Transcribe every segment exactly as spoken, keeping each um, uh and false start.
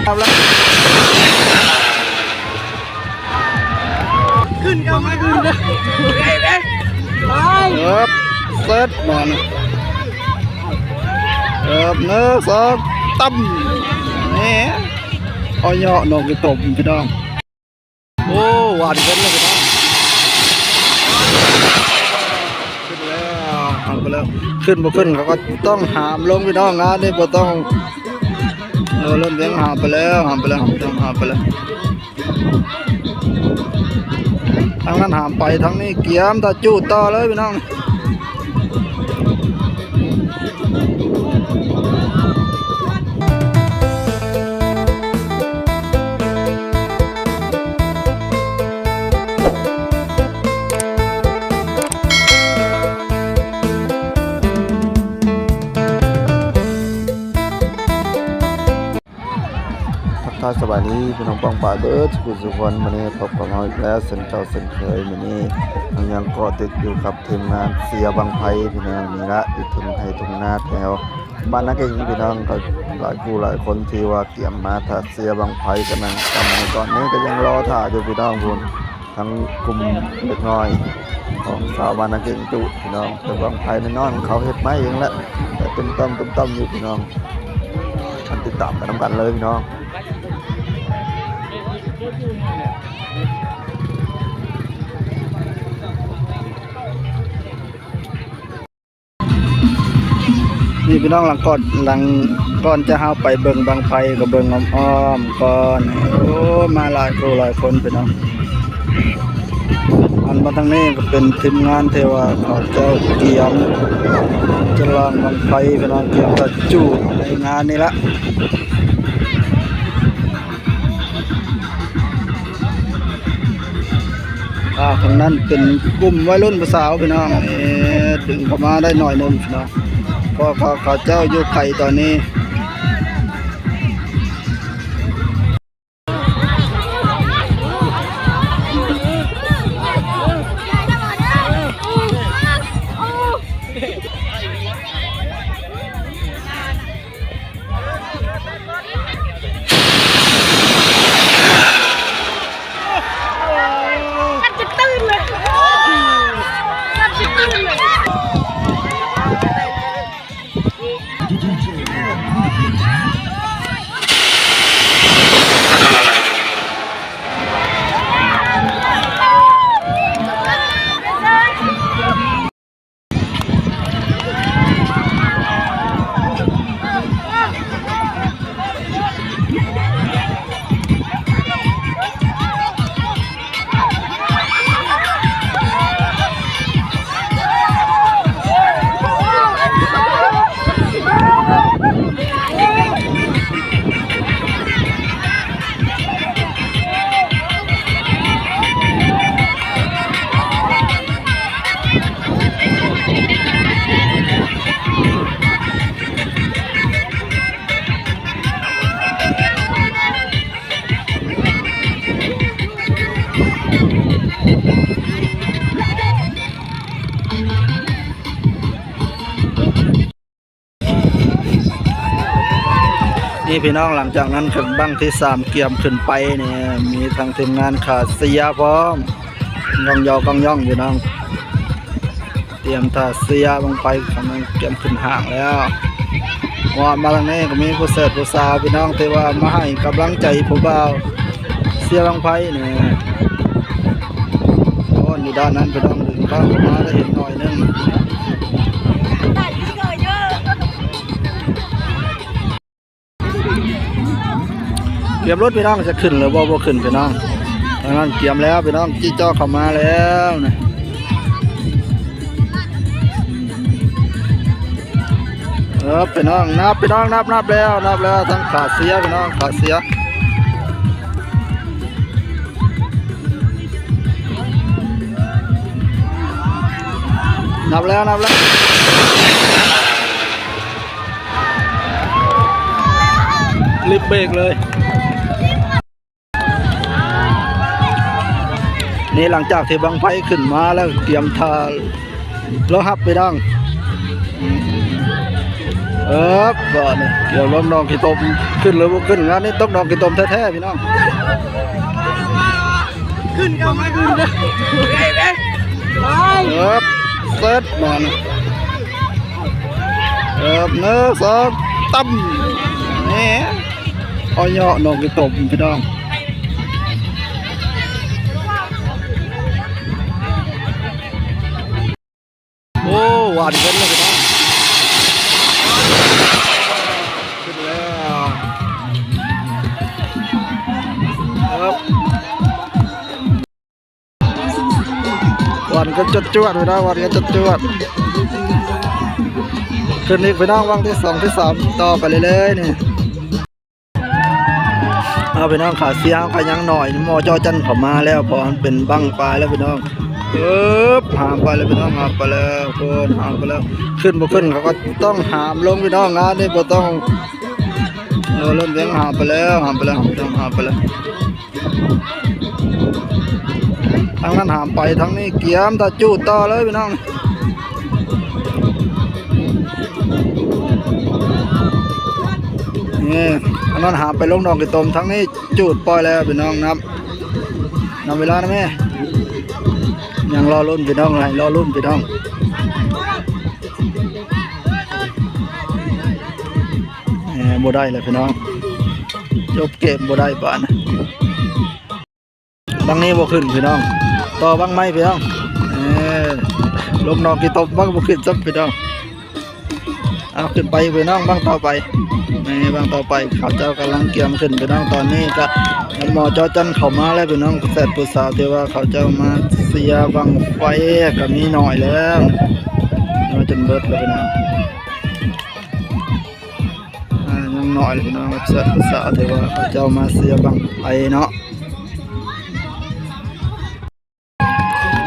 ครับแล้ว ขึ้นก็ไม่ขึ้นเลย เอิบเซตมัน เอิบหนึ่งสองตั้ม นี่ เอาเหยาะนกกระตบพี่น้อง โอ้ หวานเพิ่นเลยพี่น้อง ขึ้นแล้ว หามไปแล้ว ขึ้นบ่ขึ้นเขาก็ต้องหามลงพี่น้อง งานนี้บ่ต้อง เออ เริ่มเลี้ยงหามไปแล้ว หามไปแล้ว หามไปแล้ว หามไปแล้ว ทางนั้นหามไป ทางนี้เกียมตะจูดต่อเลยพี่น้อง ทักทายสบายดีพี่น้องป้องปายเบิดสุขุสุขคน มื้อนี้พบกับเราอีกแล้วเช่นเก่าเช่นเคย มื้อนี้เรายังเกาะติดอยู่กับทีมงานเสียบั้งไฟพี่น้อง นี่ละอยู่ทุ่งไร่ทุ่งนาแถวบ้านนาเก่งพี่น้อง ก็หลายคู่หลายคนที่ว่าเตรียมมาถ้าเสียบั้งไฟกันนั่นกัน ตอนนี้ก็ยังรอถ่าอยู่พี่น้องพู้น ทั้งกลุ่มเด็กน้อยของชาวบ้านนาเก่งจุพี่น้อง แต่บั้งไฟแน่นอนเขาเฮ็ดไม้เองแหละ แต่ตุ้มตั้มตุ้มตั้มอยู่พี่น้อง ท่านติดตามไปนำกันเลยพี่น้อง นี่พี่น้อง หลังก่อน หลังก่อนจะเฮาไปเบิ่งบั้งไฟก็เบิ่งอ้อมๆก่อน โอ้ มาหลายคู่หลายคนพี่น้อง อันมาทางนี้ก็เป็นทีมงานเทวาเขาเจ้าเกียม จะลางบั้งไฟพี่น้อง เกียมตะจูดในงานนี่ละ อ่า ทางนั้นเป็นกลุ่มวัยรุ่นผู้สาวพี่น้อง เอ่อ ดึงเข้ามาได้หน่อยหนึ่งพี่น้อง เพราะเขา เขาเจ้าอยู่ไกลตอนนี้ กัดจะตื่นเลย กัดจะตื่นเลย นี่พี่น้อง หลังจากนั้นถึงบั้งที่สามเกียมขึ้นไปเนี่ย มีทางทีมงานขาเสียพร้อม กองยอกองย่องพี่น้อง เตรียมท่าเสียบั้งไฟกำลังเตรียมขึ้นห้างแล้ว ว่ามาทางนี้ก็มีผู้เสิร์ฟผู้สาวพี่น้องที่ว่ามาให้กำลังใจผู้บ่าวเสียบั้งไฟเนี่ย โอ้ อยู่ด้านนั้นพี่น้อง ดึงเข้ามาได้เห็นหน่อยนึง เตรียมรถพี่น้อง จะขึ้นหรือบ่ บ่ขึ้นพี่น้อง ทางนั้นเตรียมแล้วพี่น้อง จี้จ้อเข้ามาแล้วนะ เออ พี่น้อง นับ พี่น้อง นับ นับแล้ว นับแล้ว ทั้งขาเสียพี่น้อง ขาเสีย นับแล้ว นับแล้ว รีบเบรกเลย นี่หลังจากที่บั้งไฟขึ้นมาแล้ว เตรียมท่ารอฮับพี่น้อง ครับ ก็เนี่ยเดี๋ยวลงหนองขี้ตม ขึ้นหรือบ่ขึ้น งานนี้ตกหนองขี้ตมแท้ๆ พี่น้อง ขึ้นก็ไม่ขึ้นเด้อ ครับ เซตมาเนี่ย ครับ หนึ่ง สอง ตั้ม นี่ เอาเหยาะหนองขี้ตม พี่น้อง โอ้ หวานเกินเลยพี่น้อง ขึ้นแล้ว ครับ หวานกันจวดๆ พี่น้อง หวานกันจวดๆ ขึ้นอีกพี่น้อง วังที่สองที่สาม ต่อไปเรื่อยๆ นี่ เอาพี่น้องขา เสียงเขายังหน่อย หมอจอจันเขามาแล้ว เพราะมันเป็นบั้งปลายแล้วพี่น้อง เอิบ หามไปแล้วพี่น้อง หามไปแล้ว โอ้ย หามไปแล้ว ขึ้นบ่ขึ้นเขาก็ต้องหามลงพี่น้อง งานนี้บ่ต้อง เออ เริ่มเลี้ยง หามไปแล้ว หามไปแล้ว หามไปแล้ว หามไปแล้ว ทางนั้นหามไป ทางนี้เกียมตาจูดต่อเลยพี่น้อง นี่ อันนั้นหามไปลงหนองขี้ตม ทั้งนี้จูดปล่อยแล้วพี่น้อง นับ นับเวลานะแม่ ยังรอลุ้นพี่น้อง ให้รอลุ้นพี่น้อง แหม บ่ได้เลยพี่น้อง จบเกมบ่ได้ปานนะ บั้งนี้บ่ขึ้นพี่น้อง ต่อบั้งใหม่พี่น้อง เออ ลงหนองขี้ตมบั้งบ่ขึ้นซ้ำพี่น้อง เอาขึ้นไปพี่น้อง บั้งต่อไป นี่บั้งต่อไป เขาเจ้ากำลังเกียมขึ้นพี่น้อง ตอนนี้ก็หมอจอจันเขามาแล้วพี่น้อง แซ่บผู้สาวที่ว่าเขาเจ้ามาเสียบั้งไฟก็มีหน่อยแล้ว มาจนเบิดแล้วพี่น้อง อ่า ยังน้อยเลยพี่น้อง แซ่บผู้สาวที่ว่าเขาเจ้ามาเสียบั้งไฟเนาะ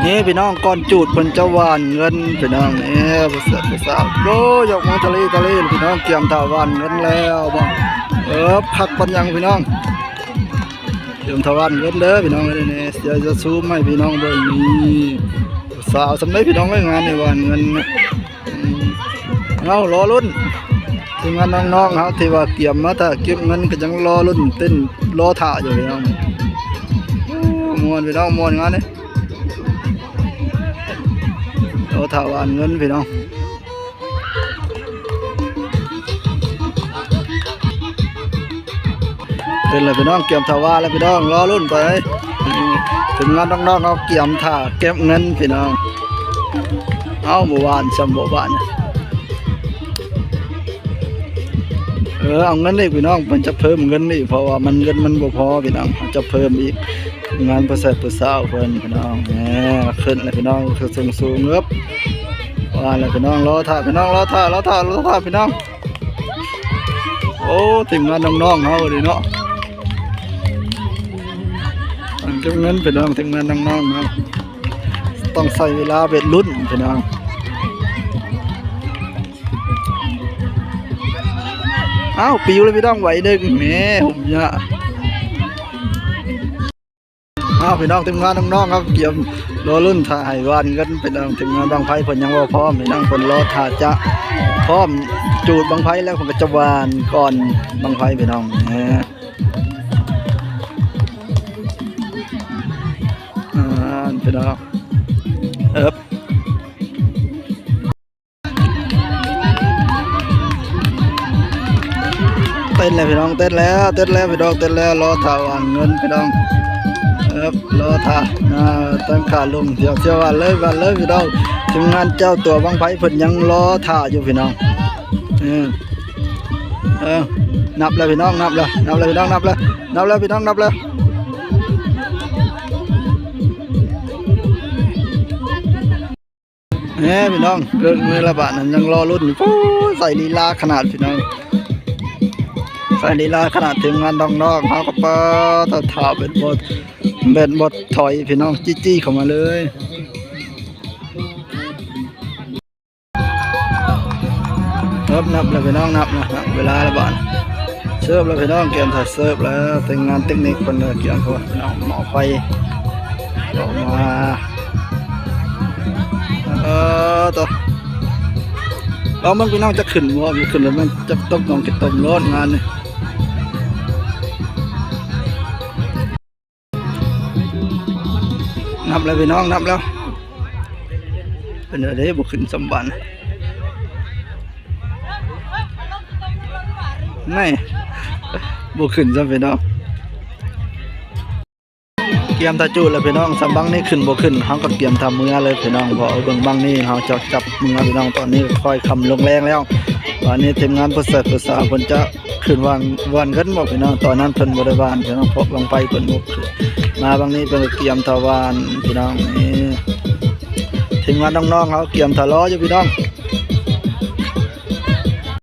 นี่พี่น้องก่อนจูดเพิ่นจะหว่านเงินพี่น้อง นี่ผู้สาวผู้สาว โอ้ ยกมือทะเลทะเลพี่น้อง เตรียมท่าหว่านเงินแล้วบ่ เออ คักปานหยังพี่น้อง เตรียมท่าหว่านเงินเด้อพี่น้อง นี่ เดี๋ยวจะซูมให้พี่น้องเบิ่ง นี่ สาวสำเร็จพี่น้องเอ้ย งานในหว่านเงินนะ อืม เอารอลุ้น ทีมงานน้องๆเขาที่ว่าเตรียมมาถ้าเก็บเงินก็ยังรอลุ้นเต้นรอท่าอยู่พี่น้อง ม่วนพี่น้อง ม่วนงานนี้ รอท่าหว่านเงินพี่น้อง เต้นเลยพี่น้อง เกียมท่าหว่านแล้วพี่น้อง รอลุ้นไป ถึงงานน้องๆเขาเกียมท่าเก็บเงินพี่น้อง เอาบ่หว่านซ้ำบ่หว่าน เออ เอาเงินอีกพี่น้อง มันจะเพิ่มเงินอีก เพราะว่ามันเงินมันบ่พอพี่น้อง จะเพิ่มอีก งานผู้ชายผู้สาวเพิ่นพี่น้อง แหม ขึ้นเลยพี่น้อง สูงสูงครับ ว่าแล้วพี่น้อง รอท่าพี่น้อง รอท่า รอท่า รอท่าพี่น้อง โอ้ ทีมงานน้องๆเขาดีเนาะ อันเก็บเงินพี่น้อง ทีมงานน้องๆเนาะ ต้องใช้เวลาเป็นรุ่นพี่น้อง อ้าว ปิวเลยพี่น้อง ไหวเด้งแหม ผมเนี่ย อ้าว พี่น้อง ทีมงานน้องๆครับ เตรียมรอรุ่นถ่ายหว่านกันพี่น้อง ทีมงานบั้งไฟเพิ่นยังบ่พร้อมพี่น้อง เพิ่นรอถ่าจะพร้อมจูดบั้งไฟแล้วเพิ่นก็จะหว่านก่อนบั้งไฟพี่น้อง นะ อ่า พี่น้อง เอิบ เต้นแล้วพี่น้อง เต้นแล้ว เต้นแล้วพี่น้อง เต้นแล้ว รอถ่าหว่านเงินพี่น้อง ครับ รอถ่า อ่า ตั้งขาลง เดี๋ยวเที่ยวหว่านเลย หว่านเลยพี่น้อง ทีมงานเจ้าตั๋วบั้งไฟเพิ่นยังรอถ่าอยู่พี่น้อง เออ เออ นับแล้วพี่น้อง นับแล้ว นับแล้วพี่น้อง นับแล้ว นับแล้วพี่น้อง นับแล้ว แหมพี่น้อง เลิกมือละบาทนั้นยังรอรุ่นอยู่ โอ้ย ใส่ลีลาขนาดพี่น้อง ใส่ลีลาขนาด ทีมงานน้องๆเขาก็ปาตะถาเป็นบท เป็นบทถอยพี่น้อง จี้ๆเข้ามาเลย ครับ นับแล้วพี่น้อง นับนะ นับเวลาละบาท เสิร์ฟแล้วพี่น้อง เกมถ่ายเสิร์ฟแล้ว ทีมงานเทคนิคคนเดียวเกี่ยวกับพี่น้อง หม้อไฟออกมา เออ ต่อ ลองเบิ่งพี่น้องจะขึ้นบ่ ขึ้นแล้วมันจะตกหนองจะตกโลดงานนี่ นับแล้วพี่น้อง นับแล้ว เป็นอะไรบ่ขึ้นสำบัน ไม่ บ่ขึ้นซ้ำพี่น้อง เตรียมทาจูแล้วพี่น้อง สำบังนี่ขึ้นบ่ขึ้น เฮาก็เตรียมทำเมือเลยพี่น้อง เพราะเบิ่งบังนี่เฮาจะจับเมือพี่น้อง ตอนนี้ค่อยค่ำลงแรงแล้ว ตอนนี้ทีมงานผู้ใส่ผู้สาวเพิ่นจะขึ้นวางวานกันบ่พี่น้อง ตอนนั้นเพิ่นบ่ได้วานพี่น้อง เพราะบังไฟเพิ่นบ่ขึ้น มาบังนี้เพิ่นก็เตรียมทวารพี่น้อง นี่ ทีมงานน้องๆเฮาเตรียมทะเลาะอยู่พี่น้อง